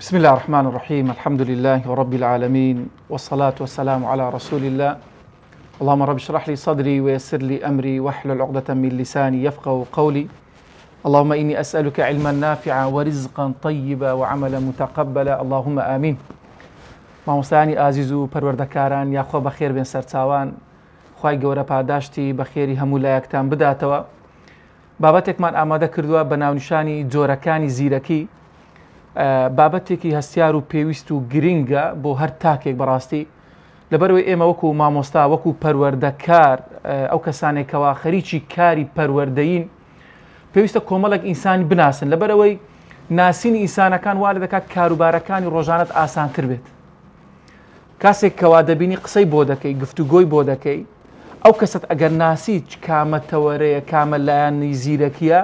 بسم الله الرحمن الرحيم الحمد لله رب العالمين والصلاة والسلام على رسول الله اللهم رب اشرح لي صدري ويسر لي أمري واحلل عقدة من لساني يفقه قولي اللهم إني أسألك علما نافعا ورزقا طيبا وعملا متقبلا اللهم آمين مامۆستایانی ئازیز و پەروەردەکاران یاخوا بەخێر بێن سەرچاوان خوای گەورە پاداشتی بەخێری هەموو لایەکتان بداتەوە بابەتێکمان ئامادە کردووە بە ناونیشانی جۆرەکانی زیرەکی بابەتێکی هەستیار و پێویست و گرنگە بۆ هەر تاکێک بەڕاستی لەبەرەوەی ئێمە وەکو مامۆستا وەکو پەروەردەکار ئەو کەسانێکەوە خەریکی کاری پەروەردەین پێویستە کۆمەڵێک ئینسانی بناسن لەبەرەوەی ناسینی ئینسانەکان وا لە دەکات کاروبارەکانی ڕۆژانت ئاسانتر بێت کاسێک کەوا دەبینی قسەی بۆ دەکەی گفتوگۆی بۆ دەکەی ئەو کەسەت ئەگەر ناسی کامە تەوەرەیە کامە لایەنی زیرەکیە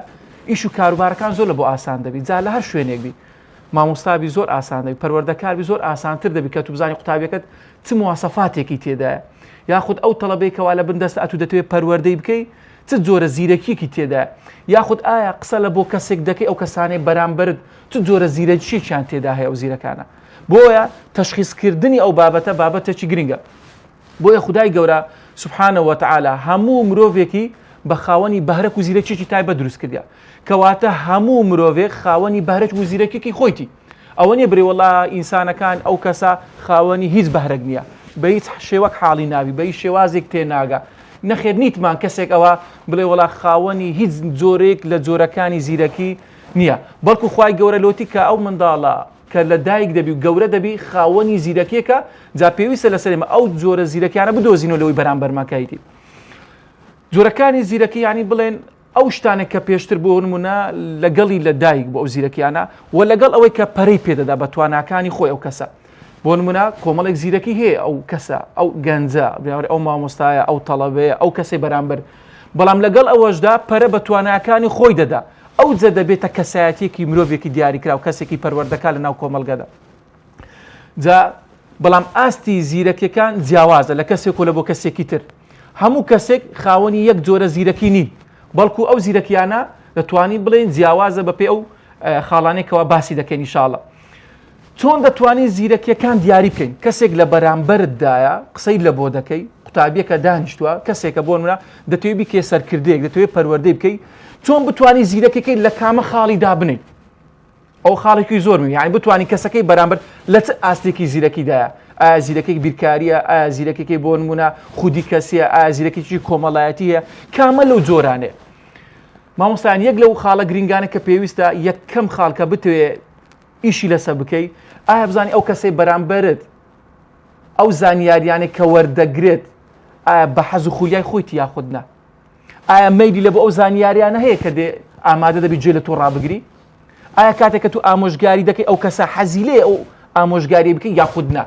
ئیش و کاروبارەکان زۆر لە بۆ ئاسان دەبی جا لە هەر شوێنێک بی مامۆستا بی زۆر ئاسان دەبی پەروەردەکار بی زۆر ئاسانتر دەبی کە تو بزانی قوتابیەکەت چ مواسەفاتێکی تێدایە یاخود ئەو تەڵەبەی کەوا لە بن دەست ئەتو دەتەوێت پەروەردەی بکەی چ جۆرە زیرەکیەکی تێدایە یاخود ئایا قسە لە بۆ کەسێک دەکەی ئەو کەسانەی بەرامبەرت چ جۆرە زیرەکیەکیان تێدا هەیە ئەو زیرەکانە بۆیە تەشخیصکردنی ئەو بابەتە بابەتێکی گرنگە بۆیە خودای گەورە سبحانە وتعالی هەموو مرۆڤێکی بە خاوەنی بەهرەک و زیرەکیی تایبەت دروست کردە کەواتە هەموو مرۆڤێک خاوەنی بەهرەک و زیرەکیی خۆیتی ئەوە نیە برێ وەڵا ئینسانەکان ئەو کەسە خاوەنی هیچ بەهرەک نییە بە هیچ شێوەک حاڵی ناوی بە هیچ شێوازێک تێناگا نەخێر نیتمان کەسێک ئەوە بڵێ وەڵا خاوەنی هیچ جۆرێک لە جۆرەکانی زیرەکی نییە بەڵکو خوای گەورە لۆتی کە ئەو منداڵە کە لە دایک دەبی و گەورە دەبی خاوەنی زیرەکیەکە جا پێویستە لەسەر ئێمە ئەو جۆرە زیرەکیانە بدۆزینەوە لەوەی بەرامبەرمان کایتی جۆرەکانی زیرەکی یعنی بڵێن ئەو شتانێک کە پێشتر بۆ نمونە لەگەڵی لە دایک بۆ ئەو زیرەکیانە و لەگەڵ ئەوەی کە پەرەی پێدەدا بە تواناکانی خۆی ئەو کەسە بۆ نمونە کۆمەڵێک زیرەکی هەیە ئەو کەسە ئەو گەنجە ئەو مامۆستایە ئەو تەڵەبەیە ئەو کەسەی بەرامبەر بەڵام لەگەڵ ئەوەشدا پەرە بە تواناکانی خۆی دەدا ئەوجە دەبێتە کەسایەتیەکی مرۆڤێکی دیاریکراو کەسێکی پەروەردەکار لە ناو کۆمەڵگەدا جا بەڵام ئاستی زیرەکیەکان جیاوازە لە کەسێک و لە بۆ کەسێکی تر هەموو کەسێک خاوەنی یەک جۆرە زیرەکی نین بەڵکو ئەو زیرەکیانە دەتوانین بڵێن جیاوازە بەپێ ئەو خاڵانێکەوە باسی دەکەین ئیشاڵە چۆن دەتوانین زیرەکیەکان دیاری بکەین کەسێک لە بەرامبەرتدایە قسەی لە بۆ دەکەی قوتابیەکە دانیشتووە کەسێکە بۆ نمونە دەتەوێت بیکەیە سەرکردەیەک دەتەوێت پەروەردەی بکەی چۆن بتوانی زیرەکەکەی لە کامە خاڵی دابنیت ئەو خاڵێکی زۆر مهمە یعنی بتوانی کەسەکەی بەرامبەر لە چ ئاستێکی زیرەکیدایە ئایا زیرەکێک بیرکاریە ئایا زیرەکێکی بۆ نمونە خودی کەسیە ئایا زیرەکێکی کۆمەڵایەتیە کامە لەو جۆرانێ مامۆستایان یەک لەو خاڵە گرنگانە کە پێویستە یەکەم خاڵ کە بتوێ ئیشی لەسەر بکەی ئایا بزانی ئەو کەسەی بەرامبەرت ئەو زانیاریانەی کە وەردەگرێت ئایا بە حەز و خولیای خۆیتی یاخود نا ئایا مەیلی لە بۆ ئەو زانیاریانە هەیە کە دێ ئامادە دەبی جێ لە تۆ ڕابگری ئایا کاتێک کە تو ئامۆژگاری دەکەی ئەو کەسە حەزی لێ ئەو ئامۆژگاری بکەی یاخود نا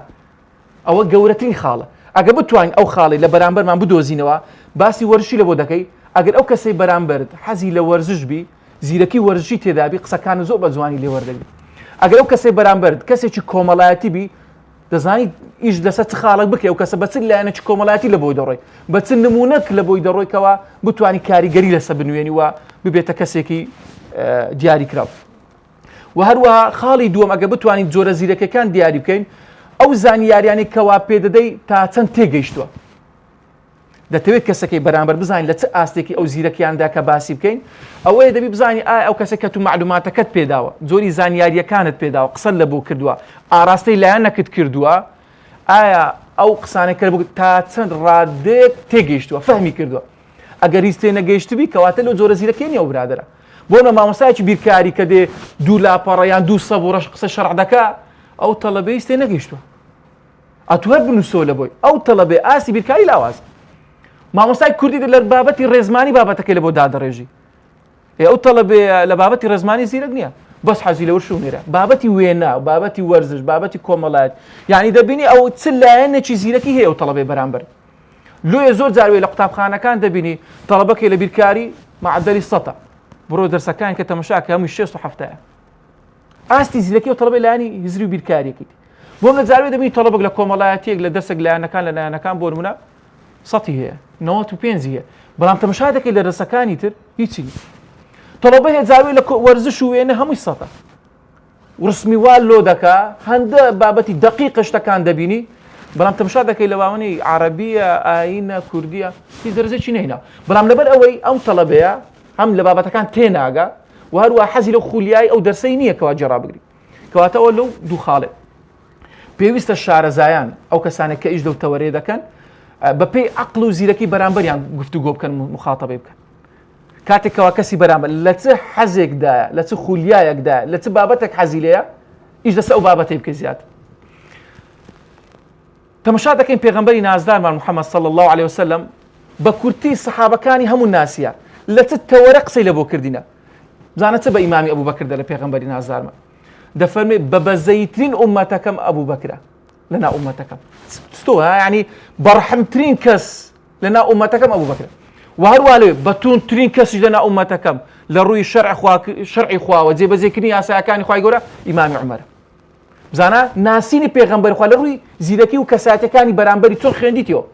ئەوە گەورەترین خاڵە ئەگە بتوانین ئەو خاڵی لە بەرامبەرمان بدۆزینەوە باسی وەرزشی لە بۆ دەکەی ئەگەر ئەو کەسەی بەرامبەرت حەزی لە وەرزش بی زیرەکی وەرزشی تێدابی قسەکانت زۆر بە جوانی لێ وەردەگری ئەگەر ئەو کەسەی بەرامبەرت کەسێکی کۆمەڵایەتی بی دەزانی ئیش لەسەر چ خاڵێک بکەی ئەو کەسە بە چ لایەنێکی کۆمەڵایەتی لە بۆی دەڕۆی بە چ نمونەک لە بۆی دەڕۆیکەوە بتانی کاریگەری لەسەر بنوێنی و ببێتە کەسێکی دیاریکراو و هەروەها خاڵی دووەم ئەگە بتوانین جۆرە زیرەکەکان دیاری بکەین ئەو زانیاریانەی کەوا پێدەدەی تا چەند تێگەیشتووە دەتەوێت کەسەکەی بەرامبەر بزانین لە چ ئاستێکی ئەو زیرەکیاندا کە باسی بکەین ئەوەیە دەبی بزانی ئایا ئەو کەسە کە تو معلوماتەکەت پێداوە جۆری زانیاریەکانت پێداوە قسەت لە بۆ کردووە ئاراستەی لایەنەکت کردووە ئایا ئەو قسانە کرد تا چەند ڕادێک تێگەیشتووە فەهمی کردووە ئەگەر هیچ تێنەگەیشتبی کەواتە لەو جۆرە زیرەکیە نیە ئەو برادەرە بۆ نە مامۆستایەکی بیرکاری کە دێ دوو لاپەڕە یان دوو سەبوڕەش قسە شەرع دەکا ئەو تەڵەبەی هیچ تێنەگەیشتووە ئەتوو هەر بنووسەوە لە بۆی ئەو تەڵەبەی ئاستی بیرکاری لاواز مامۆستای کوردی لە بابەتی ڕێزمانی بابەتەکەی لە بۆ دادەڕێژی ئێ ئەو تەڵەبەیە لە بابەتی ڕێزمانی زیرەک نییە بەس حەزی لە ورش و نێرە بابەتی وێنە بابەتی وەرزش بابەتی کۆمەڵایەت یعنی دەبینی ئەو چ لایەنێکی زیرەکی هەیە ئەو تەڵەبەی بەرامبەر لۆیە زۆر جاروێ لە قوتابخانەکان دەبینی تەڵەبەکەی لە بیرکاری معدلی سەتە بڕۆ دەرسەکان کە تەمەشا کە هەمووی شێست و حەفتایە ئاستی زیرەکی و تەڵەبەی لایەنی هزری و بیرکاریەکەیت بۆ لە جاروێ دەبینی تەڵەبەک لە کۆمەڵایەتیەک لە دەرسێک لایەنەکان لە لایەنەکان بۆ نمونە سەتی هەیە 95 هەیە بەڵام تەمەشا دەکەی لە دەرسەکانی تر هیچی نیە تەڵەبە هەیە جاروێ لە وەرزش و وێنە هەمووی سەتە. ڕسمی وا لۆ دەکا هەندە بابەتی دەقیقە شتەکان دەبینی بەڵام تەمشا دەکەی لە باوەنی عربیە ئاینە کوردیە هیچ دەرەجەکی نەینا بەڵام لەبەر ئەوەی ئەو تەڵەبەیە هەم لە بابەتەکان تێناگا و هەروە حەزی لەو خولیای ئەو دەرسەی نییە کەوا جێ ڕابگری کەواتە ئەوە لەو دوو خاڵێ پێویستە شارەزایان ئەو کەسانێک کە ئیش لەو تەوەرەیە دەکەن بەپێی عقل و زیرەکی بەرامبەریان گفتوگۆ بکەن مخاتەبەی بکەن کاتێک کەوا کەسی بەرامبەر لە چ حەزێکدایە لە چ خولیایەکدایە لە چ بابەتێک حەزی لێیە ئیش لەسەر ئەو بابەتەی بکە زیاتر تەمەشا دەکەین پێغەمبەری نازدارمان محەممەد صلی الله علیه وسلم بە کورتی سەحابەکانی هەموو ناسیە لە چ تەوەرە قسەی لە بۆ کردینە زانە چ بە ئیمامی ئەبوو بەکر دەڵێ پێغەمبەری نازدارمان دەفەرمێ بە بەزەیترین ئومەتەکەم ئەبوو بەکرە لەنا ئومەتەکەم ستۆ ینی بەڕحمترین کەس لەنا ئومەتەکەم ئەبوو بەکرە و هەروە لێ بە توندترین کەسیش لەنا ئومەتەکەم لە ڕووی شەرع خوا شەرعی خواوە جێبەجێکردنی یاساکانی خوای گەورە ئیمامی عومەرە بزانە ناسینی پێغەمبەر خوا لە ڕووی زیرەکی و کەساتەکانی بەرامبەری چۆن خوێندیتەوە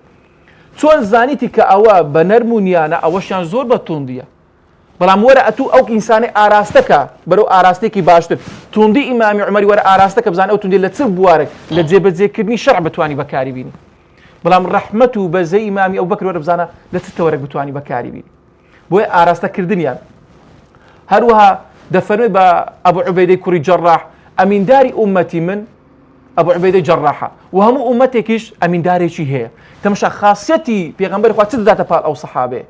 چۆن زانیتی کە ئەوە بە نەرم و نیانە ئەوەشیان زۆر بە توندیە بەڵام وەرە ئەتوو ئەو ئینسانەی ئاراستەکە بەرەو ئاراستێکی باشتر توندی ئیمامی عومەری وەرە ئاراستەکە بزانە ئەو توندی لە چ بوارێک لە جێبەجێکردنی شەرع بتوانی بەکاری بینی بەڵام ڕەحمەت و بەزەی ئیمامی ئەو بەکر وەرە بزانە لە چ تەوەرێک بتوانی بەکاری بینی بۆیە ئاراستەکردنیان هەروەها دەفەرمێ بە ئەبو عوبەیدەی کوڕی جەڕاح ئەمینداری ئومەتی من ئەبو عوبەیدەی جەڕاحە و هەموو ئومەتێکیش ئەمیندارێکی هەیە تەمەشا خاصەتی پێغەمبەر خوا چ دەداتە پاڵ ئەو سەحابەیە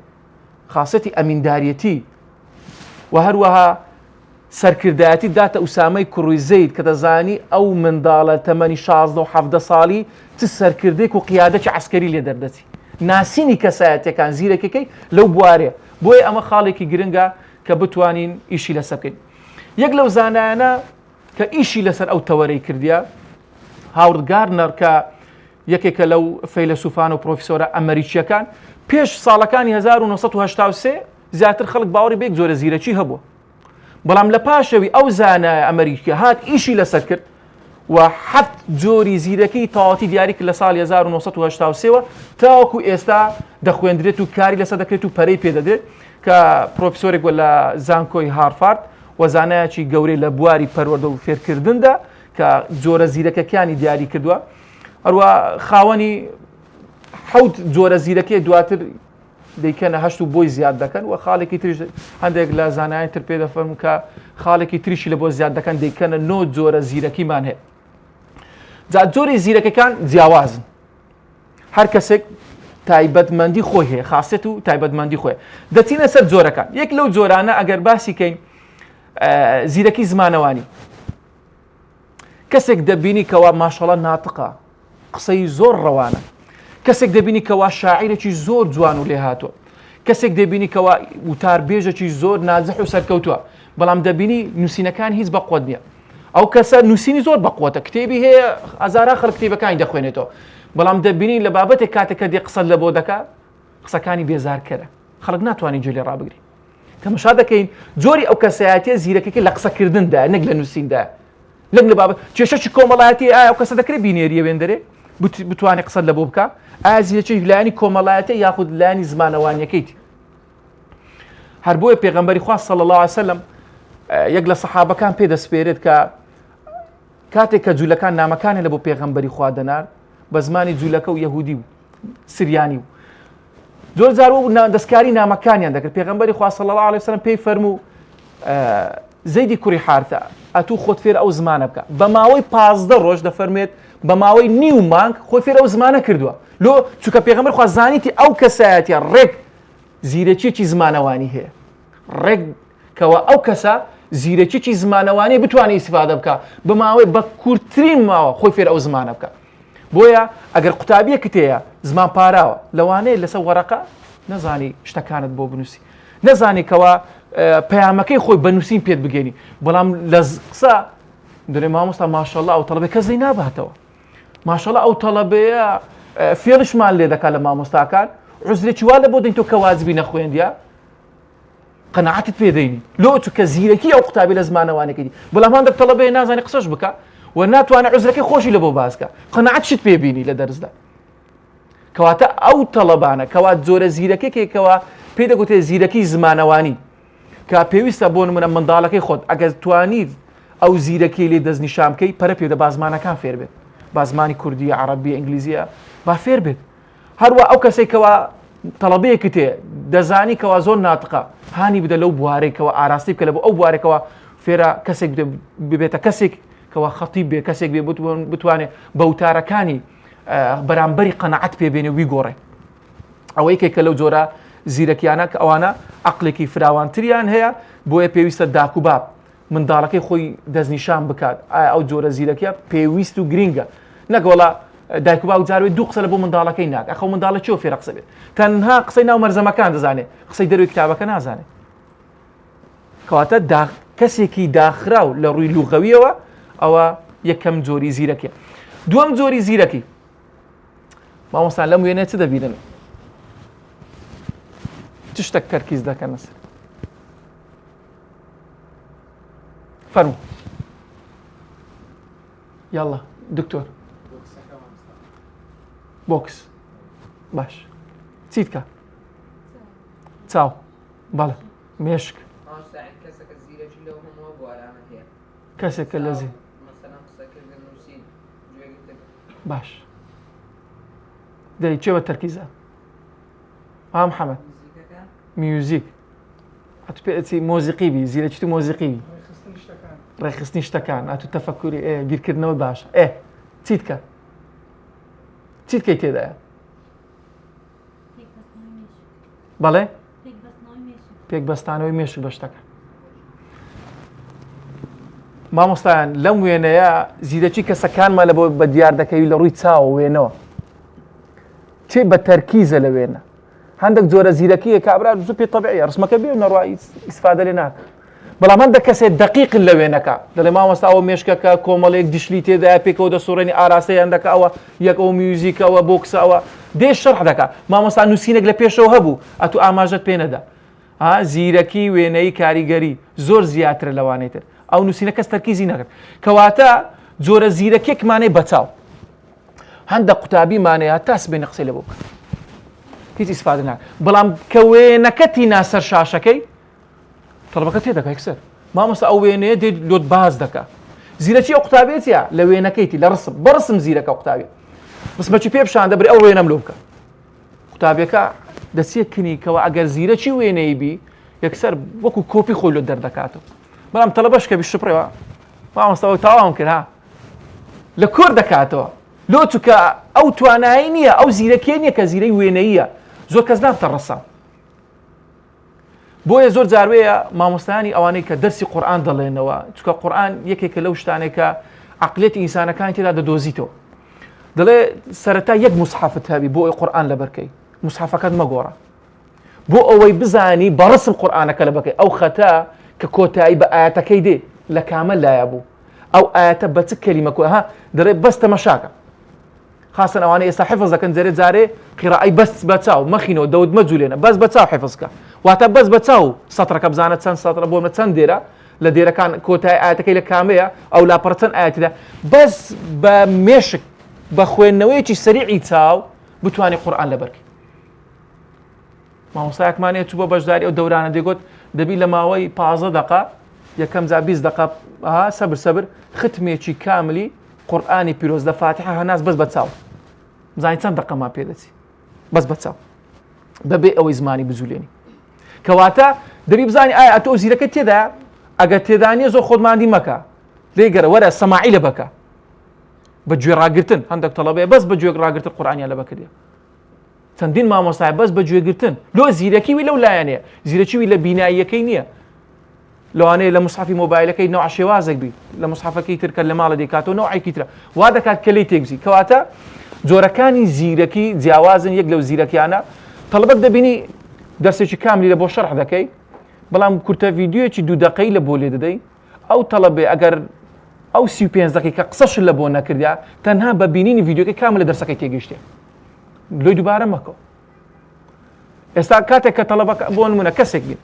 خاصەتی ئەمینداریەتی و هەروەها سەرکردایەتی داتە ئوسامەی کوڕی زەید کە دەزانی ئەو منداڵە تەمەنی 16 و 17 ساڵی چ سەرکردێک و قیادەکی عسکەری لێ دەردەچی ناسینی کەسایەتەکان زیرەکەکەی لەو بوارێ بۆیە ئەمە خاڵێکی گرنگە کە بتوانین ئیشی لەسەر بکەین یەک لەو زانایانە کە ئیشی لەسەر ئەو تەوەرەی کردیە هاورد گارنەر کە یەکێکە لەو فەیلەسوفان و پرۆفیسۆرە ئەمریکیەکان پێش ساڵەکانی 1983 زیاتر خەڵک باوەڕی بێک جۆرە زیرەکی هەبووە بەڵام لە پاشەوی ئەو زانایە ئەمریکیە هات ئیشی لەسەر کرد و حەفت جۆری زیرەکی تەواوەتی دیاری کرد لە ساڵی 1983 وە تاوەکو ئێستا دەخوێندرێت و کاری لەسەر دەکرێت و پەرەی پێدەدرێت کە پرۆفیسۆرێک بووە لە زانکۆی هارفارد و زانایەکی گەورەی لە بواری پەروەردە و فێرکردندا کە جۆرە زیرەکەکانی دیاری کردووە هەروە خاوەنی حەوت جۆرە زیرەکەی دواتر دەیکەنە هەشت و بۆی زیاد دەکەن و خاڵێکی تریش هەندێک لە زانایان تر پێ دەفەرموون کە خاڵێکی تریشی لە بۆ زیاد دەکەن دەیکەنە نۆ جۆرە زیرەکیمان هەیە جا جۆری زیرەکەکان جیاوازن هەر کەسێک تایبەتمەندی خۆی هەیە خاصێت و تایبەتمەندی خۆی دەچینە سەر جۆرەکان یەک لەو جۆرانە ئەگەر باسی کەین زیرەکی زمانەوانی کەسێک دەبینی کەوا ماشەڵا ناتقە قسەی زۆر ڕەوانە کەسێک دەبینی کەوا شاعیرێکی زۆر جوان و لێهاتووە کەسێک دەبینی کەوا وتاربێژێکی زۆر نازح و سەرکەوتووە بەڵام دەبینی نووسینەکان هیچ بەقوت نییە ئەو کەسە نووسینی زۆر بەقوتە کتێبی هەیە هەزاران خەڵک کتێبەکانی دەخوێنێتەوە بەڵام دەبینی لە بابەتێک کاتێک کە دێ قسەت لە بۆ دەکا قسەکانی بێزارکەرە خەڵک ناتوانێت گوێ لێ ڕابگری تەمەشا دەکەین جۆری ئەو کەسایەتیە زیرەکەکە لە قسەکردندا نەک لە نووسیندا نەک لە بابەت کێشەکی کۆمەڵایەتی ئایا ئەو کەسە دەکرێت بینێریە وێندەرێ بتوانێت قسە لە بۆ بکە ئایا زیرەکی لایەنی کۆمەڵایەتی یاخود لایەنی زمانەوانیەکەیت هەر بۆیە پێغەمبەری خوا صلی الله علیه وسلم یەک لە سەحابەکان پێ دەسپێرێت کە کاتێک کە جوولەکان نامەکانی لە بۆ پێغەمبەری خوا دەنار بە زمانی جوولەکە و یەهودی و سریانی و زۆر جار وەبوو دەستکاری نامەکانیان دەکرد پێغەمبەری خوا صلی الله علیه وسلم پێی فەرموو زەیدی کوڕی حارثە ئەتوو خۆت فێر ئەو زمانە بکە بە ماوەی 15 ڕۆژ دەفەرمێت بە ماوەی نیو مانگ خۆی فێر ئەو زمانە کردووە لۆ چونکە پێغەمبەر خوا زانیتی ئەو کەسایەتیە ڕێک زیرەکیەکی زمانەوانی هەیە ڕێک کەوا ئەو کەسە زیرەکیی زمانەوانی بتوانێت ئیسفادە بکە بە ماوەی بە کورتترین ماوە خۆی فێر ئەو زمانە بکە بۆیە ئەگەر قوتابیەکت هەیە زمان پاراوە لەوانەیە لەسەر وەرەقە نەزانی شتەکانت بۆ بنووسی نەزانی کەوا پەیامەکەی خۆی بە نووسین پێت بگەێنی بەڵام لە قسە دەێ مامۆستا ماشەڵا ئەو تەڵبێ کەس لی ناباتەوە ماشەڵا ئەو تەڵەبەیە فێڵشمان لێ دەکات لە مامۆستاکان عزرێکی وا لە بۆ دەین تۆ کە واجبی نەخوێندە قەناعەتت پێ دەینی لۆ چونکە زیرەکی ئەو قوتابی لە زمانەوانەکەی بەڵام هەندێک تەڵەبەیە نازانێ قسەش بکە و ناتوانێت عوزرەکەی خۆشی لە بۆ باسکە قەناعەت شت پێ بینی لە دەرسدا کەواتە ئەو تەڵەبانە کەوا جۆرە زیرەکێکێکەوە پێی دەگوتێ زیرەکی زمانەوانی کە پێویستە بۆ نمونە منداڵەکەی خۆت ئەگەر توانیت. ئەو زیرەکی لێ دەستنیشان بکەی پەرە پێدە با زمانەکان فێر بێت با زمانی کوردی عەڕەبی ئینگلیزیە با فێر بێت هەروە ئەو کەسێک کەوا تەڵەبەیەکت هەیە دەزانی کەوا زۆر ناتقە هانی بدە لەو بوارەی کەوا ئاراستی بکە لە بۆ ئەو بوارێکەوە فێرە کەسێک ببێتە کەسێک کەوا خەتیب بێ کەسێک بێ بتوانێت بە وتارەکانی بەرامبەری قەنەعەت پێ بێنێ وی گۆڕێ ئەوە یەکێکە لەو جۆرە زیرەکیانە کە ئەوانە عقلێکی فراوانتریان هەیە بۆیە پێویستە داک و باب منداڵەکەی خۆی دەستنیشان بکات ئایا ئەو جۆرە زیرەکیە پێویست و گرینگە نەک وەڵا دایک و باوک جاروێ دوو قسە لە بۆ منداڵەکەی ناک ئەخە منداڵە چۆ فێرە قسە بێت تەنها قسەی ناو مەرزەمەکان دەزانێت قسەی دەروی کتابەکە نازانێت کەواتە دا کەسێکی داخراو لە ڕووی لوغەویەوە ئەوە یەکەم جۆری زیرەکیە دووەم جۆری زیرەکی مامۆستا لەم وێنە چ دەبینن چ شتێک تەرکیز دەکەنە سەر فەرموو یاڵا دکتۆر بۆکس باش چیت کە چاو بەڵێ مێشک کەسێکە لە زی باش دەی چێ بە تەرکیزە ها محەممەد میوزیک ئەتو پێ ئەچی مۆزیقی بی زیرەکی تو مۆزیقی بی ڕێکخستنی شتەکان ئەتو تەفەکوری ئێ بیرکردنەوە باشە ئێ چیت کە چیت کەی تێدایە بەڵێ پێک بەستانەوەی مێشک بە شتەکە مامۆستایان لەم وێنەیە زیرەکی کەسەکانمان لە بۆ بە دیار دەکەوی لە ڕووی چاوە وێنەوە چێ بە تەرکیزە لە وێنە هەندێک جۆرە زیرەکیە کابرا زوو پێ تەبیعیە ڕسمەکە بێ و نەڕوا ئیسفادە لێ ناکە بەڵام هەندێک کەسێ دەقیقن لە وێنەکە دەڵێ مامۆستا ئەوە مێشکەکە کۆمەڵێک دیشلی تێدایە پێکەوە دەسوڕێنی ئاراستەیان دەکە ئەوە یەک ئەو میوزیکە ئەوە بۆکسە ئەوە دێ شەرح دەکا مامۆستا نووسینێک لە پێشەوە هەبوو ئەتو ئاماژەت پێ نەدا ها زیرەکی وێنەی کاریگەری زۆر زیاترە لەوانەی تر ئەو نووسینە کەس تەرکیزی نەکرد کەواتە جۆرە زیرەکێکمانەی بەچاو هەندە قوتابی مانەیە تا سبێنە قسەی لە بۆ بکە هیچ ئیسفادە ناکە بەڵام کە وێنەکەتی ناسەر شاشەکەی تەڵبەکە تێدەکە یەکسەر مامۆستا ئەو وێنەیە دێت لۆت باز دەکا زیرەکی ئەو قوتابێتە لە وێنەکەیتی لە ڕسم بەڕسم زیرەکە قوتابی ڕسمەکی پێ پیشان دەبری ئەو وێنەم لۆ بکە قوتابیەکە دەچێت کنی کەەوە ئەگەر زیرەکی وێنەی بی یەکسەر وەکو کۆپی خۆی لۆ دەردەکاتەوە بەڵام تەڵەبەش کە بیشپڕێوە مامۆستا تەواوم کرد ها لە کۆر دەکاتەوە لۆ چکە ئەو توانایی نییە ئەو زیرەکیە نییە کە زیرەی وێنەیە زۆر کەس نابتە ڕەسام بۆیە زۆر جاروەیە مامۆستایانی ئەوانەی کە دەرسی قورآن دەڵێنەوە چکە قورآن یەکێکە لەو شتانێکە عقلێتی ئینسانەکانی تێدا دەدۆزیتەوە دەڵێ سەرەتا یەک مسحفت هەبی بۆ ئەوی قورآن لەبەرکەی مسحفەکەت مەگۆڕە بۆ ئەوەی بزانی بەڕسم قورآانەکە لە بەکەی ئەو خەتە کە کۆتایی بە ئاەتەکەی دێ لە کامە لایە بوو ئەو ئاەتە بە چ کەلیمە کۆ ها دەڵێ بەس تەمەشاکە خاصەن ئەوانەی ئێستا حفظ دەکەن جارێ جارێ قیڕائی بەس بە چاو مەخینەوە دەوت مەجولێنە بەس بە چاو حفظ کە واتە بەس بە چاو سەترەکە بزانە چەند سەترە بۆ چەند دێرە لە دێرەکان کۆتای ئاەتەکەی لە کامەیە ئەو لاپەڕە چەند ئاەتیدا بەس بە مێشک بە خوێندنەوەیەکی سەریعی چاو بتوانانی قورئان لەبەرکەی مامۆستایەکمان هەیە چوو بۆ بەشداری ئەو دەورانە دەگوت دەبی لە ماوەی 15 دقە یەکەم جا 20 دقە ها سەبر سەبر ختمێکی کاملی قورئانی پیرۆز لە فاتحە هەناس بەس بە چاو بزانین چەند دقەمان پێدەچی بەس بە چاو بەبێ ئەوەی زمانی بجولێنی کەواتە دەبی بزانی ئایا ئەتۆ زیرەکە تێدا ئەگەر تێدانە زۆر خۆتماندی مەکە لێگەرە وەرە سەماعی لە بەکە بە گوێ ڕاگرتن هەندێک تەڵەبەیە بەس بە گوێ ڕاگرتن قورئانیان لە بەکردە چەندین مامۆستای بەس بە گوێگرتن لۆ زیرەکی وی لەو لایەنەیە زیرەکی وی لە بیناییەکەی نییە لەوانەیە لە مسحفی مۆبایلەکەی نەوع شێوازێک بی لە مسحفەکەی تر کە لە ماڵە دەیکاتەوە نەوعێکی ترە وا دەکات کە لێی تێکبچی کەواتە جۆرەکانی زیرەکی جیاوازن یەک لەو زیرەکیانە تەڵبەت دەبینی دەرسێکی کاملی لە بۆ شەرح دەکەی بەڵام کورتە ڤیدیۆیەکی دوو دەقەی لە بۆ لێ دەدەی ئەو تەڵەبێ ئەگەر ئەو 35 دقیقە قسەش لە بۆ نەکردیا تەنها بە بینینی ڤیدیۆکە کامل لە دەرسەکەی تێگەیشتێ لۆی دووبارە مەکەوە ئێستا کاتێک کە تەڵەبەکە بۆ نمونە کەسێک بین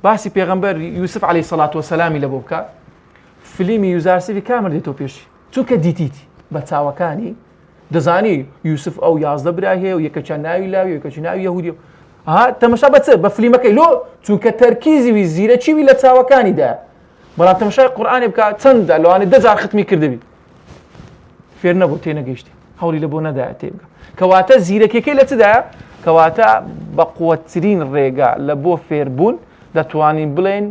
باسی پێغەمبەر یوسف علی سەڵات وسەلامی لە بۆ بکە فلیمی یوزارسیفی کامل دێتەوە پێشی چونکە دیتیتی بە چاوەکانی دەزانی یوسف ئەو 11 برا هەیە و یەکەچیان ناوی لاوی یەکەچی ناوی یەهودی ها تەمەشا بە چ بە فلیمەکەی لۆ چونکە تەرکیزی وی زیرەکی وی لە چاوەکانیدا. بەڵام تەمەشای قورئانی بکە چەندە لەوانەیە دە جار ختمی کردبی فێر نەبوو تێنەگەیشتی هەوڵی لە بۆ نەدایە تێ بگە کەواتە زیرەکیەکەی لە چدایە کەواتە بە قوتترین ڕێگا لە بۆ فێربوون دەتوانین بڵێن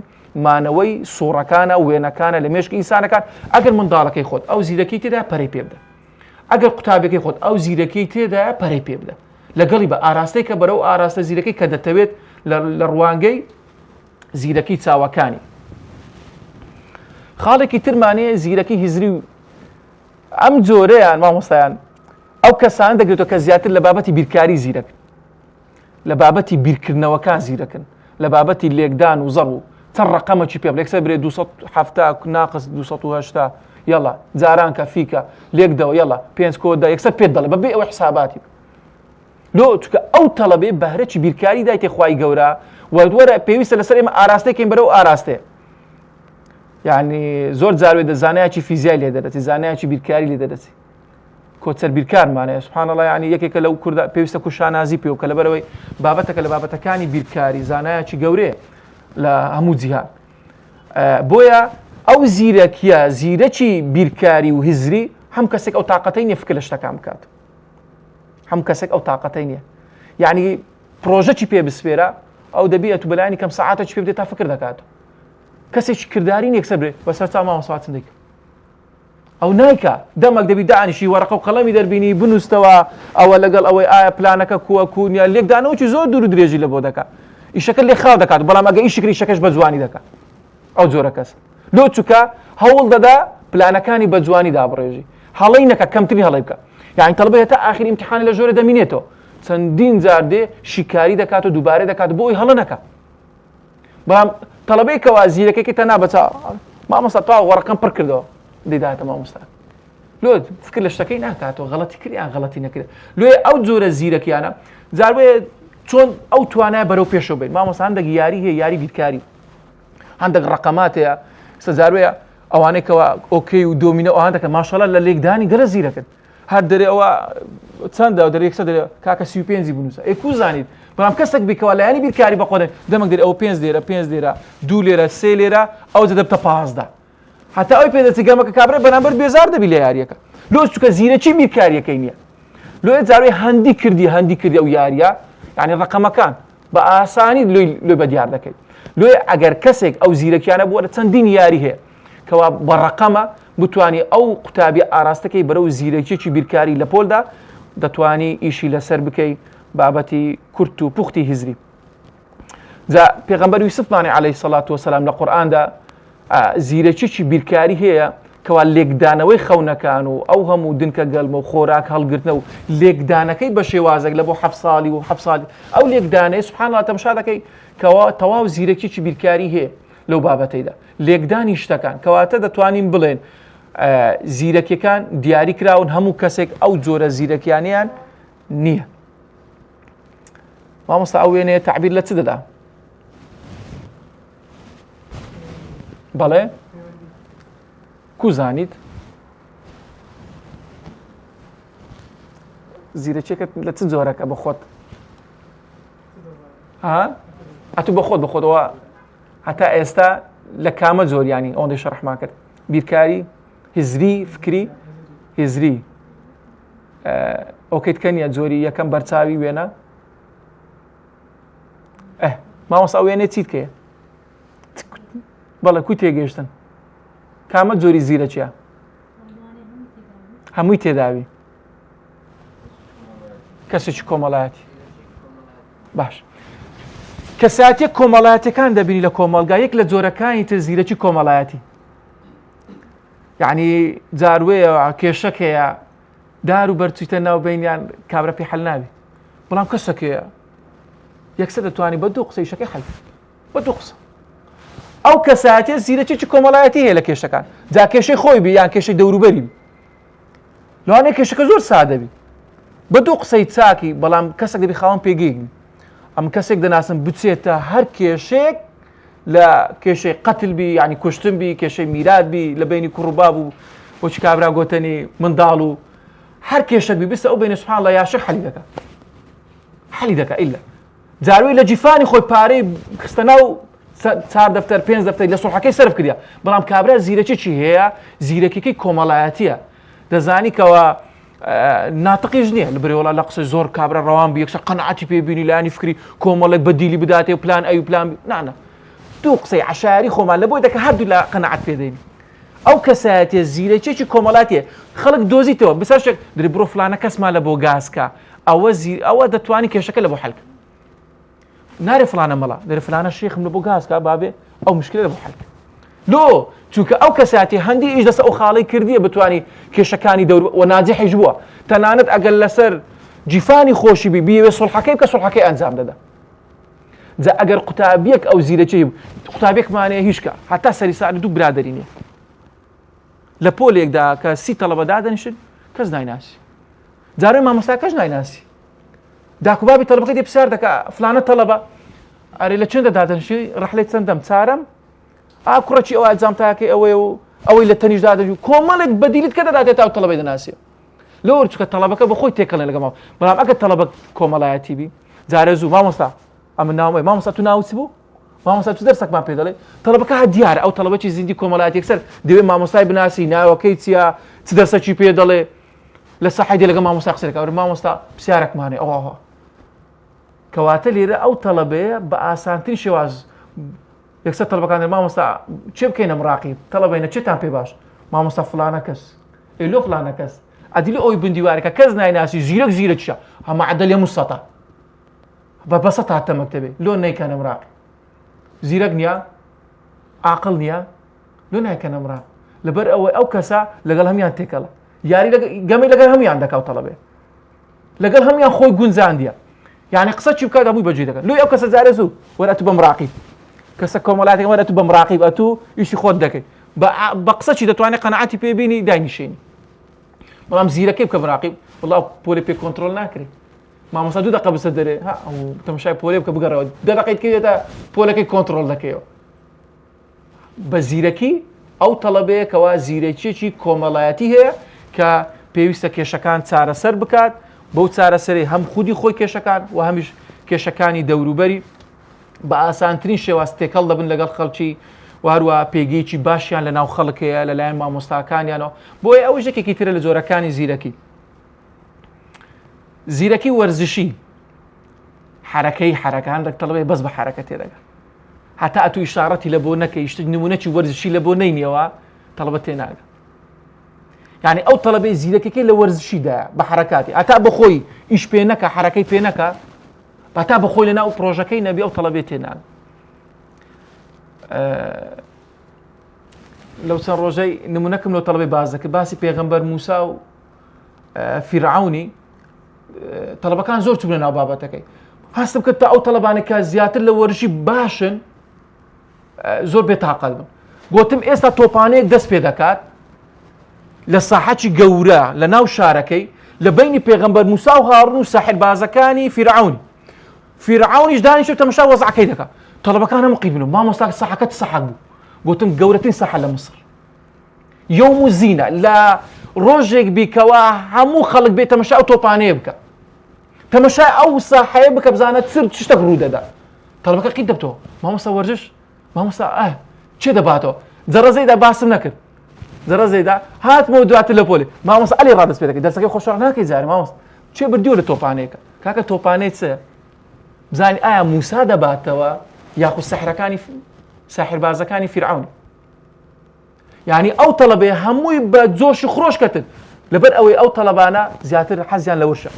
مانەوەی سوڕەکانە وێنەکانە لە مێشکی ئینسانەکان ئەگەر منداڵەکەی خۆت ئەو زیرەکی تێدا پەرەی پێ بدە ئەگەر قوتابەکەی خۆت ئەو زیرەکی تێدا پەرەی پێ بدە لەگەڵی بە ئاراستەی کە بەرەو ئاراستە زیرەکەی کە دەتەوێت لە ڕوانگەی زیرەکی چاوەکانی. خاڵێکی ترمانەیە زیرەکی هزری و ئەم جۆرەیان مامۆستایان ئەو کەسان دەگرێتەوە کە زیاتر لە بابەتی بیرکاری زیرەکن لە بابەتی بیرکردنەوەکان زیرەکن لە بابەتی لێکدان و زەڕ و چەند ڕقەمەکی پێ بڵێ برێ 270 ناقس 280 یاڵا جارانکە فیکە لێکدەوە یاڵا پێنج کۆدا یەکسەر پێت دەڵێ بەبێ ئەوە حساباتی لۆ چونکە ئەو تەڵەبەی بەهرەکی بیرکاری دایتێ خوای گەورە و وەرە پێویستە لەسەر ئێمە ئاراستەی کەین بەرەو ئاراستەیە یعنی زۆر جاروێ دە زانایەکی فیزیای لێ دەدەچی زانایەکی بیرکاری لێ دەدەچی کۆچەر بیرکارمانەیە سبحان الله یعنی یەکێکە لەو کوردە پێویستە کوشانازی پێ کە لەبەرەوەی بابەتەکە لە بابەتەکانی بیرکاری زانایەکی گەورەیە لە هەموو جیهان بۆیە ئەو زیرەکیە زیرەکی بیرکاری و هزری هەم کەسێک ئەو تااقەتەی نیە فکر لە شتەکان بکات هەم کەسێک ئەو تااقەتەی نییە یعنی پرۆژەکی پێ بسپێرە ئەو دەبی ئەتو بەلانی کەم سەعاتە پێ بدێت تا فکر دەکات کەسێکی کرداری نیەکسەر برێ بەسەر چاو مامۆستا چندێک ئەو نایکا دەمەک دەبی دانیشی وەرەقە و قەڵەمی دەربینی بنووستەوە ئەوە لەگەڵ ئەوەی ئایا پلانەکە کووە کوونیا لێکدانەوەی زۆر دوور و درێژی لە بۆ دەکات ئیشەکە لێ خاو دەکات بەڵام ئەگە ئیشی کرد ئیشەکەش بە جوانی دەکات ئەو جۆرە کەس لۆ چوکە هەوڵ دەدا پلانەکانی بە جوانی دابڕێژی هەڵەی نەکە کەمترین هەڵەی بکە یعنی تەڵبە هێتا ئاخری ئیمتیحانی لە ژۆرە دەمینێتەوە چەندین جار دێ شیکاری دەکات و دووبارە دەکات بۆ ئەوی هەڵە نەکە بەڵام تەڵەبەی کەوا زیرەکەی تەنا بەچا مامۆستا تا وەڕەکەم پڕ کردەوە دەیداتە مامۆستا لۆ فکر لە شتەکەی ناکاتەوە غەڵەتی کرد یان غەڵەتی نەکرد لۆیە ئەو جۆرە زیرەکیانە جاروێ چۆن ئەو توانای بەرەو پێشەوە بین مامۆستا هەندێک یاری هەیە یاری بیرکاری هەندێک ڕقەمات هەیە سەجاروەیە ئەوانەی کەوا ئۆکەی و دۆمینە ئەوان دەکەن ماشەڵا لە لێکدانی گەلە زیرەکن هەر دەرێ ئەوە چەندە دەرێ یەکسەر دەرێ کاکە 35 بنووسە ئێ کو زانیت بەڵام کەسێک بیکەوە لایەنی بیرکاری بە خۆ دەمەک دەرێ ئەوە پێنج لێرە پێنج لێرە دوو لێرە سێ لێرە ئەو دەبتە 15 هەتا ئەوی پێدەچی گەمەکە کابرای بەرامبەر بێزار دەبی لە یاریەکە لۆ چکە زیرەکی بیرکاریەکەی نییە لۆیە جاروێ هەندی کردی هەندی کردی ئەو یاریە یعنی ڕقەمەکان بە ئاسانی لۆی لۆی بە دیار دەکەیت لۆیە ئەگەر کەسێک ئەو زیرەکیانە بووە لە چەندین یاری هەیە کەوا بە ڕقەمە بتانی ئەو قوتابی ئاراستەکەی بەرەو زیرەکیی بیرکاری لە پۆلدا دەتوانی ئیشی لەسەر بکەی بابەتی کورت و پوختی هزری جا پێغەمبەر یوسفمانی عەلەیهی سەڵات وەسەلام لە قورئاندا زیرەکیی بیرکاری هەیە کەوا لێکدانەوەی خەونەکان و ئەو هەموو دنکە گەلمە و خۆراک هەڵگرتنە و لێکدانەکەی بە شێوازێک لە بۆ حەف ساڵی و حەف ساڵی ئەو لێکدانەی سبحان الله تەمشا دەکەی کەوا تەواو زیرەکیی بیرکاری هەیە لەو بابەتەیدا لێکدانی شتەکان کەواتە دەتوانین بڵێن زیرەکیەکان دیاری کراون هەموو کەسێک ئەو جۆرە زیرەکیانیان نییە مامۆستا ئەو وێنەیە تعبیر لە چ دەدا بەڵێ کو زانیت زیرەکیەکەت لە چ جۆرەکە بە خۆت ها ئەتو بە خۆت بە خۆتەوە هەتا ئێستا لە کامە جۆریانی ئەوەندەی شەرحمان کرد بیرکاری هزری فکری هزری ئۆکەیت کە نیە جۆری یەکەم بەرچاوی وێنە ئه مامۆستا ئەو وێنەیە چیت کەیە بەڵێ کو تێگەیشتن کامە جۆری زیرەکیە هەمووی تێداوی کەسێکی کۆمەڵایەتی باش کەساتیە کۆمەڵایەتەکان دەبینی لە کۆمەڵگا یەک لە جۆرەکانی تر زیرەکی کۆمەڵایەتی یعنی جاروەیە کێشەک هەیە دار و بەرچیتە ناو بینیان کابرا پێ حل نابی بەڵام کەسەکەیە یەکسەر دەتوانانی بە دوو قسەی شەکەی حل بە دوو قسە ئەو کەسایەتێ زیرەکیی کۆمەڵایەتی هەیە لە کێشەکان جا کێشەی خۆی بی یان کێشەی دەوروبەری بی لەوانەیە کێشەکە زۆر سادە بی بە دوو قسەی چاکی بەڵام کەسێک دەبی خاوەن پێگەیەک بی ئەم کەسێک دەناسم بچێتە هەر کێشەیەک لە کێشەی قەتل بی یعنی کوشتن بی کێشەی میرات بی لە بینی کوڕ و باب و وەچ کابرا گۆتەنی منداڵ و هەر کێشەک بی بستە ئەو بینە سبحان الله یاشە حەلی دەکا حەلی دەکا ئیلا جاروی لە جیفانی خۆی پارەی خستە ناو چار دەفتەر پێنج دەفتەر لە سوڵحەکەی سەرف کردە بەڵام کابرا زیرەکیی هەیە زیرەکیەکەی کۆمەڵایەتیە دەزانی کەەوە ناتقیش نییە لە برێ وڵا لە قسە زۆر کابرا ڕەوان بی یەکسەر قەنعاتی پێ بینی لایانی فکری کۆمەڵێک بەدیلی بداتێ و پلان ئەی و پلان نانە دوو قسەی عشاری خۆمان لە بۆی دەکە هەردوو لە قەنعات پێدەین ئەو کەسایەتیە زیرەکیەکی کۆمەڵاتیە خەڵک دۆزیتەوە بسەر شتێک دری بڕۆ فلانە کەسمان لە بۆ گازکە ئەوە زیر ئەوە دەتوانی کێشەکە لە بۆ حەلک نارێ فلانە مەڵا دەرێ فلانە شێخم لە بۆ گازکە بابێ ئەو مشکلە لە بۆ حەلک لۆ چونکە ئەو کەساتی هەندی ئیش دەسە ئەو خاڵی کردیە بتانی کێشەکانی دەور و ناجحیش بووە تەنانەت ئەگەر لەسەر جیفانی خۆشی بی بیەوێ سڵحەکەی بکە سڵحەکەی ئەنجام دەدا جا ئەگەر قوتابیەک ئەو زیرەکی قوتابێکمان هەیە هیچکە هەتا سەری ساڵی دوو برادری نییە لە پۆلێکدا کە سی تەڵەبە دادەنیشن کەس نایناسی جارێ مامۆستاکەش نایناسی داکوبابی تەڵبەکەی دێ پرسیار دەکا فلانە تەڵەبە ئەرێ لە چەندە دادەنیشی ڕەحلەی چەندەم چارەم ئا کوڕەکی ئەوە جامتاکەی ئەوەیە و ئەوەی لە تەنیش دادەنیشی کۆمەڵێک بەدیلت کە دەداتێت تا ئەو تەڵەبەی دەناسی لۆر چکە تەڵەبەکە بە خۆی تێکەڵێ لەگەڵ ماو بەڵام ئەگەر تەڵەبە کۆمەڵایەتی بی جارێ زوو مامۆستا ئەمە ناومەی مامۆستا تو ناوت چ بوو مامۆستا چ دەرسەکمان پێ دەڵێ تەڵەبەکە هە دیارە ئەو تەڵەبەکی زیندی کۆمەڵایەتی یەکسەر دەوێ مامۆستای بناسی ناوەکەی چییە چ دەرسەکی پێ دەڵێ لە سەحی دێ لەگەڵ مامۆستا قسە دەکا مامۆستا پرسیارێکمانێ ئەوە کەواتە لێرە ئەو تەڵەبەیە بە ئاسانترین شێواز یەکسەر تەڵەبەکان دەڵێن مامۆستا چێ بکەینە مراقیب تەڵەبەینە چێتان پێ باش مامۆستا فلانە کەس ئەی لۆ فلانە کەس ئەدی لۆ ئەوی بن دیوارەکە کەس نایناسی زیرەک زیرەکیشە هەمە عەدەلێ مسەتە بە بەسەت هاتە مەکتەبێ لۆ نەیکەنە مراقی زیرەک نییە عاقڵ نییە لۆ نایکەنە مراق لەبەر ئەوەی ئەو کەسە لەگەڵ هەمیان تێکەڵە یاری گەمەی لەگەڵ هەمویان دەکاو تەڵەبێ لەگەڵ هەمویان خۆی گونجاندیە یعنی قسە چی بکات هەمووی بەجێ دەکەن لۆی ئەو کەسە جارێ زوو وەرە ئەتوو بە مراقیب کەسە کۆمەڵاتەکە وەرە ئەتوو بە مراقیب ئەتوو ئیشی خۆت دەکەی بە قسە چی دەتوانێت قەناعەتی پێ بینی داینیشێنی بەڵام زیرەکەی بکە مراقیب وڵا پۆلی پێ کۆنترۆل ناکرێت مامۆستا دوو دەقە بسە دەرێ ها تەماشای پۆلێ بکە بگەڕەوە دە دەقەی کەێتە پۆلەکەی کۆنترۆل دەکەیەوە بە زیرەکی ئەو تەڵەبەیە کەوا زیرەکیەکی کۆمەڵایەتی هەیە کە پێویستە کێشەکان چارەسەر بکات بەو چارەسەری هەم خودی خۆی کێشەکان و هەمیش کێشەکانی دەوروبەری بە ئاسانترین شێواز تێکەڵ دەبن لەگەڵ خەڵکی و هەروە پێگەیەکی باشیان لە ناو خەڵک هەیە لەلایەن مامۆستاکانیانەوە بۆیە ئەو یەکێکی ترە لە جۆرەکانی زیرەکی زیرەکی وەرزشی حرەکەی حرەکان دەک تەڵەبەی بەس بە حرەکە تێدەگە هەتا ئەتوو ئیشاڕەتی لە بۆ نەکەی شتێک نمونەکی وەرزشی لە بۆ نەینیەوە تەڵەبە تێناگە یعنی ئەو تەڵەبەی زیرەکەکەی لە وەرزشیدا بە حرەکاتی هەتا بە خۆی ئیش پێ نەکە حرەکەی پێ نەکە هەتا بە خۆی لە ناو پرۆژەکەی نەبی ئەو تەڵەبێ تێناگە لەو چەند ڕۆژەی نمونەکەم لەو تەڵەبەی باس دەکرد باسی پێغەمبەر موسا و فیرعونی تەڵەبەکان زۆر چوونە ناو بابەتەکەی هەستم کرد تا ئەو تەڵەبانە کە زیاتر لە وەرزشی باشن زۆر بێتاقەت بن گوتم ئێستا تۆپانەیەک دەست پێ دەکات لە ساحەتی گەورە لە ناو شارەکەی لە بینی پێغەمبەر موسا و هاڕون و ساحربازەکانی فیرعون فیرعونیش دانیشت و تەمەشا وەزعەکەی دەکات تەڵەبەکان هەموو قیبن و مامۆستا ساحەکەت ساحەک بوو گوتم گەورەترین ساحە لە میسر یوم و زینە لە ڕۆژێک بیکەوە هەموو خەڵک بێ تەمەشا ئەو تۆپانەیە بکە تەمەشا ئەو ساحەیە بکە بزانە چ شتێک ڕوو دەدا تەڵەبەکە قیت دەبتەوە مامۆستا وەرزش مامۆستا ئاه چێ دەباتەوە جەڕەزەیدا باسم نەکرد جەڕەزەیدا هاتمەوە دواتر لە پۆلی مامۆستا عەلی ڕادەست پێ دەکەی دەرسەکەی خۆشحاڵ ناکەی جارێ مامۆستا چێ بردیوە لە تۆپانەیەکە کاکە تۆپانەی چ بزانی ئایا موسا دەباتەوە یاخود سەحرەکانی ساحربازەکانی فیرعەون یعنی ئەو تەڵەبەیە هەمووی بە جۆش و خرۆش کەتن لەبەر ئەوەی ئەو تەڵەبانە زیاتر حەزیان لە ورشە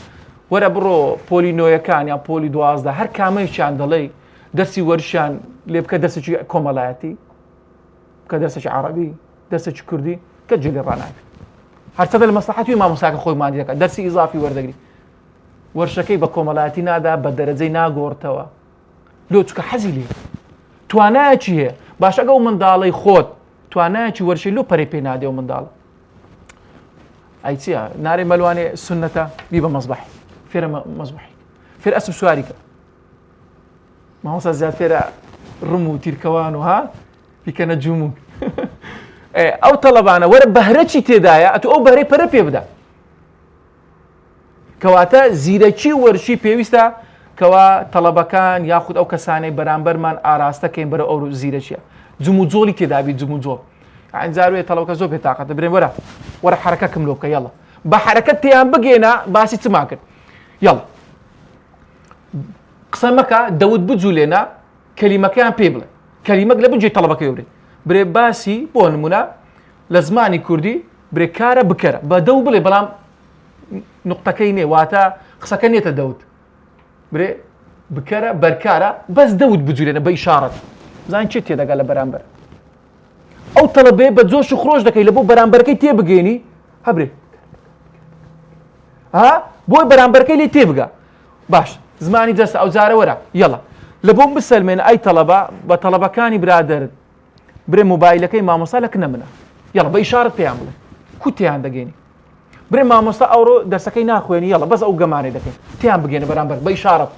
وەرە بڕۆ پۆلی نۆیەکان یان پۆلی دوازدە هەر کامەیەکیان دەڵێی دەرسی وەرشیان لێ بکە دەرسێکی کۆمەڵایەتی بکە دەرسێکی عربی دەرسێکی کوردی کە جلی ڕناکرێت هەرچەندە لە مەسلحەتی مامۆساکە خۆی مادی دەکات دەرسی ئیزافی وەردەگری وەرشەکەی بە کۆمەڵایەتی نادا بە دەرەجەی ناگۆڕتەوە لۆ چکە حەزی لێ توانایەکی هەیە باشە ئەگە ئەو منداڵەی خۆت توانایەکی وەرشی لۆ پەرەی پێ نادێ و منداڵ ئەی چییە نارێ مەلوانێ سنەتە بی بە مەزبەح فێرە مەزبەحی فێر ئەسپ سواری کە مامۆستا زیاد فێرە ڕم و تیرکەوان و ها بیکەنە جومون ئەو تەڵەبانە وەرە بەهرەچی تێدایە ئەتو ئەو بەهرەی پەرە پێ بدە کەواتە زیرەکی و وەرشی پێویستە کەوا تەڵەبەکان یاخود ئەو کەسانەی بەرامبەرمان ئاراستەکەین بەرەو ئەو زیرەکیە جموجۆڵی تێدابی جموجۆڵ یانی جاروێ تەڵەبەکە زۆر بێتاقەتە برێن وەرە وەرە حرەکەکم لۆ بکە یاڵا بە حرەکەت تێیان بگەێنە باسی چمان کرد یاڵا قسە مەکە دەوت بجولێنە کەلیمەکەیان پێ بڵێ کەلیمەک لە بنجی تەڵەبەکەی برێ برێ باسی بۆ نمونە لە زمانی کوردی برێ کارە بکەرە بە دەو بڵێ بەڵام نقطەکەی نێ واتە قسەکە نێتە دەوت برێ بکەرە بەرکارە بەس دەوت بجورێنە بە ئیشارەت زان چێ تێدەگا لە بەرامبەر ئەو تەڵەبەیە بە جۆش و خرۆش دەکەی لە بۆ بەرامبەرەکەی تێبگەێنی هەبرێ ها بۆی بەرامبەرەکەی لێ تێبگا باش زمانی جەستە ئەو جارە وەرە یەڵا لە بۆم بسەلمێن ئەی تەڵەبە بە تەڵەبەکانی برادرت برێ مۆبایلەکەی مامۆستا لە کنە منە یەڵا بە ئیشارەت پێیان بڵێ کو تێیان دەگەێنی برێ مامۆستا ئەوڕۆ دەرسەکەی ناخوێنی یەڵا بەس ئەو گەمانەی دەکەین تیان بگەێنە بەرامبەر بە ئیشارەت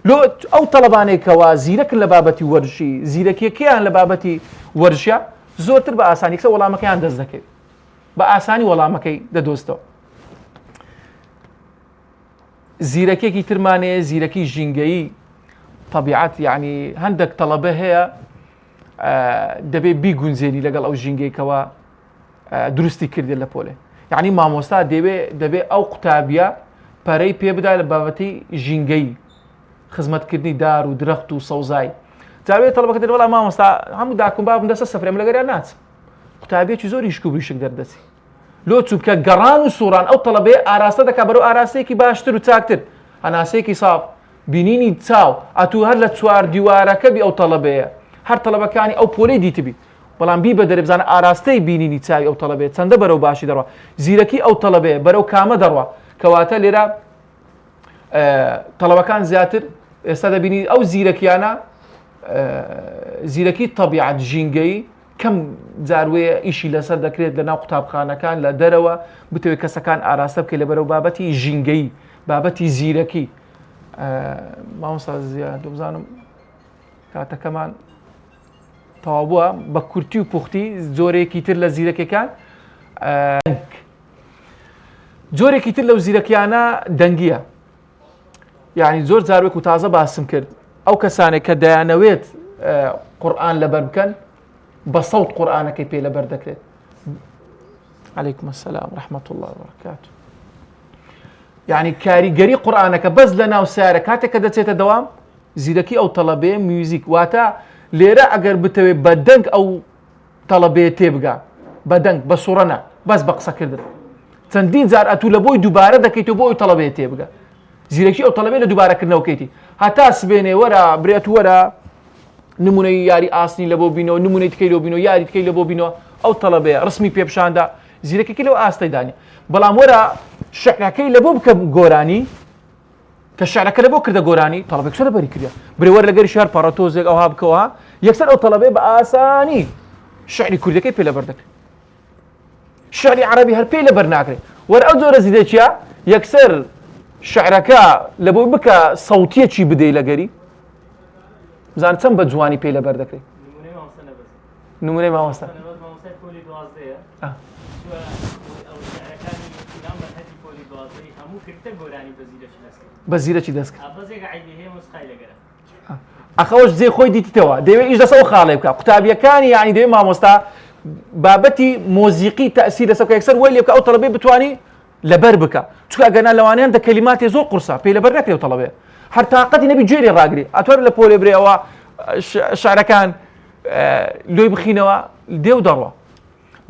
لۆ ئەو تەڵەبانەی کەوا زیرەکن لە بابەتی وەرزشی زیرەکیەکەیان لە بابەتی وەرزشە زۆرتر بە ئاسانی کسە وەڵامەکەیان دەست دەکەوێت بە ئاسانی وەڵامەکەی دەدۆستەوە زیرەکێکی ترمانەیە زیرەکی ژینگەیی طبیعەت یعنی هەندێک تەڵەبە هەیە دەبێ بیگونجێنی لەگەڵ ئەو ژینگەیکەوە دروستی کردێت لە پۆلێ یعنی مامۆستا دەوێ دەبێ ئەو قوتابیە پەرەی پێ بدا لە بابەتی ژینگەی خزمەتکردنی دار و درەخت و سەوزایی جاوێ تەڵبەکە دەڵێ وەڵا مامۆستا هەموو داکم بابم دەسە سەفرێم لەگەریان ناچم قوتابیەکی زۆر ئیشک و بریشک دەردەچی لۆ چونکە گەڕان و سوڕان ئەو تەڵەبەیە ئاراستە دەکا بەرەو ئاراستەیەکی باشتر و چاکتر هەناسەیەکی ساف بینینی چاو ئەتوو هەر لە چوار دیوارەکە بی ئەو تەڵەبەیە هەر تەڵەبەکانی ئەو پۆلەی دیتبی بەڵام بی بەدەرێ بزانە ئاراستەی بینینی چاوی ئەو تەڵەبەیە چەندە بەرەو باشی دەڕوا زیرەکی ئەو تەڵەبەیە بەرەو کامە دەڕوا کەواتە لێرە تەڵەبەکان زیاتر ئێستا دەبینی ئەو زیرەکیانە زیرەکی تەبیعەت ژینگەی کەم جاروەیە ئیشی لەسەر دەکرێت لە ناو قوتابخانەکان لە دەرەوە بتەوێت کەسەکان ئاراستە بکەیت لە بەرەو بابەتی ژینگەی بابەتی زیرەکی مامۆستا زیاد بزانم کاتەکەمان تەواو بووە بە کورتی و پوختی جۆرێکی تر لە زیرەکەکان جۆرێکی تر لەو زیرەکیانە دەنگیە یعنی زۆر جاروێک و تازە باسم کرد ئەو کەسانێک کە دەیانەوێت قورآن لەبەر بکەن بە سەوت قورآانەکەی پێ لەبەر دەکرێت عليكم السلام رحمة الله وبركاته یعنی کاریگەری قورآانەکە بەس لە ناو سیارە کاتێک کە دەچێتە دەوام زیرەکی ئەو تەڵەبەیە میوزیک واتە لێرە ئەگەر بتەوێت بە دەنگ ئەو تەڵەبەیە تێبگا بە دەنگ بە سوڕە نا بەس بە قسەکردن چەندین جار ئەتوو لە بۆی دووبارە دەکەیتەوە بۆ ئەو تەڵەبەیە تێبگا زیرەکی ئەو تەڵەبەیە لە دووبارەکردنەوەکەیتی هەتا سبێنێ وەرە برێت وەرە نمونەی یاری ئاسنی لە بۆ بینەوە نمونەی تکەی لۆ بینەوە یاری تکەی لە بۆ بینەوە ئەو تەڵەبەیە ڕسمی پێپشاندا زیرەکێکی لەو ئاستەی دانێ بەڵام وەرە شعرەکەی لە بۆ بکە گۆرانی کە شعرەکە لە بۆ کردە گۆرانی تەڵەبێک سەر بەری کردە برێ وەر لەگەری شار پەڕە تۆزێک ئەوها بکەوە یەکسەر ئەو تەڵەبێ بە ئاسانی شعری کوردەکەی پێ لەبەر دەکرێت شعری عەرەبی هەر پێی لەبەر ناکرێت وەر ئەو جۆرە زیرەکیە یەکسەر شعرەکە لە بۆی بکە سەوتیەکی بدەی لەگەری بزان چەند بە جوانی پێی لەبەر دەکرێت نمونەی مامۆستا بە زیرەکی دەست ئەخەوەش جێ خۆی دیتەوە دەوێت ئیش دەسەوە خاڵێ بکە قوتابیەکانی یعنی دەوێت مامۆستا بابەتی مۆزیقی تەسیر لەسەر یەکسەر وای لێ بکە ئەو تەڵەبەی بتانی لەبەر بکە چونکە ئەگەرنا لەوانەیە دە کەلیماتێ زۆر قورسە پێی لەبەر نەکرێ تەڵەبێ هەر تاقەتی نەبی گوێ لێ ڕاگری ئەتوار لە پۆلێ برێ ئەوە شعرەکان لۆی بخینەوە دێو دەڕوە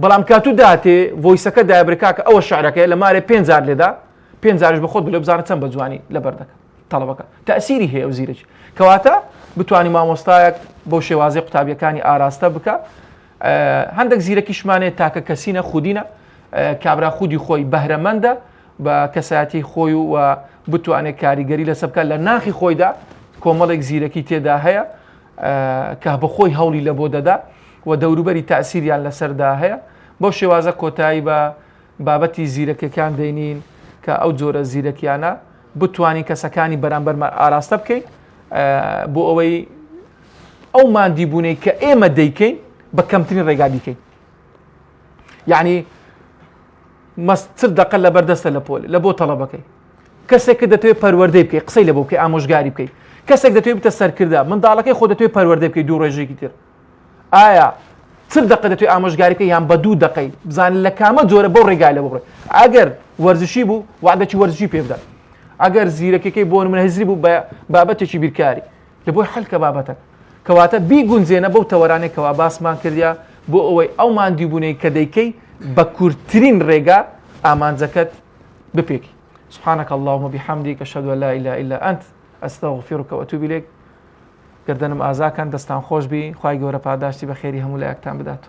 بەڵام کاتو داتێ ڤۆیسەکە دابرێ کاکە ئەوە شعرەکەی لە مارێ پێ جار لێدا پێ جارش بە خۆت بلێ بزانە چەند بە جوانی لەبەر دەکە تەڵەبەکە تەسیری هەیە و زیرەکی کەواتە بتانی مامۆستایەک بەو شێوازی قوتابیەکانی ئاراستە بکە هەندێک زیرەکیشمانێ تاکە کەسینە خودینە کابرا خودی خۆی بەهرەمەندە بە کەسایەتی خۆی و بتوانێت کاریگەری لەسەر بکات لە ناخی خۆیدا کۆمەڵێک زیرەکی تێدا هەیە کە بە خۆی هەوڵی لە بۆ دەدا و دەوروبەری تاسیریان لەسەردا هەیە بەو شێوازە کۆتایی بە بابەتی زیرەکەکان دێنین کە ئەو جۆرە زیرەکیانە بتوانین کەسەکانی بەرامبەرمان ئاراستە بکەین بۆ ئەوەی ئەو ماندیبوونەی کە ئێمە دەیکەین بە کەمترین ڕێگا بیکەین یعنی مەستر دەقە لە بەردەستە لە پۆل لە بۆ تەڵەبەکەی. کەسێکت دەتەوێت پەروەردەی بکەی قسەی لە بۆ بکەی ئامۆژگاری بکەی کەسێک دەتەوێت بتە سەرکردە منداڵەکەی خۆ دەتەوێت پەروەردە بکەی دوو ڕێژێکی تر ئایا چل دقە دەتوێ ئامۆژگاری بکەی یان بە دوو دقەی بزان لە کامە جۆرە بەو ڕێگای لە بڕێ ئەگەر وەرزشی بوو وعدەکی وەرزشی پێ بدات ئەگەر زیرەکەکەی بۆ منە هزری بوو بە بابەتێکی بیرکاری لە بۆی حلکە بابەتەکە کەواتە بیگونجێنە بەو تەوەرانێک کەوا باسمان کردیا بۆ ئەوەی ئەو ماندیبوونەی کە دەیکەی بە کورتترین ڕێگا ئامانجەکەت بپێکی سبحانك اللهم بحمدك أشهد أن لا إله إلا أنت أستغفرك وأتوب إليك گەردەنم ئازاکەن دەستان خۆش بی خوای گەورە پاداشتی بەخێری هەموو لایەکتان بدات.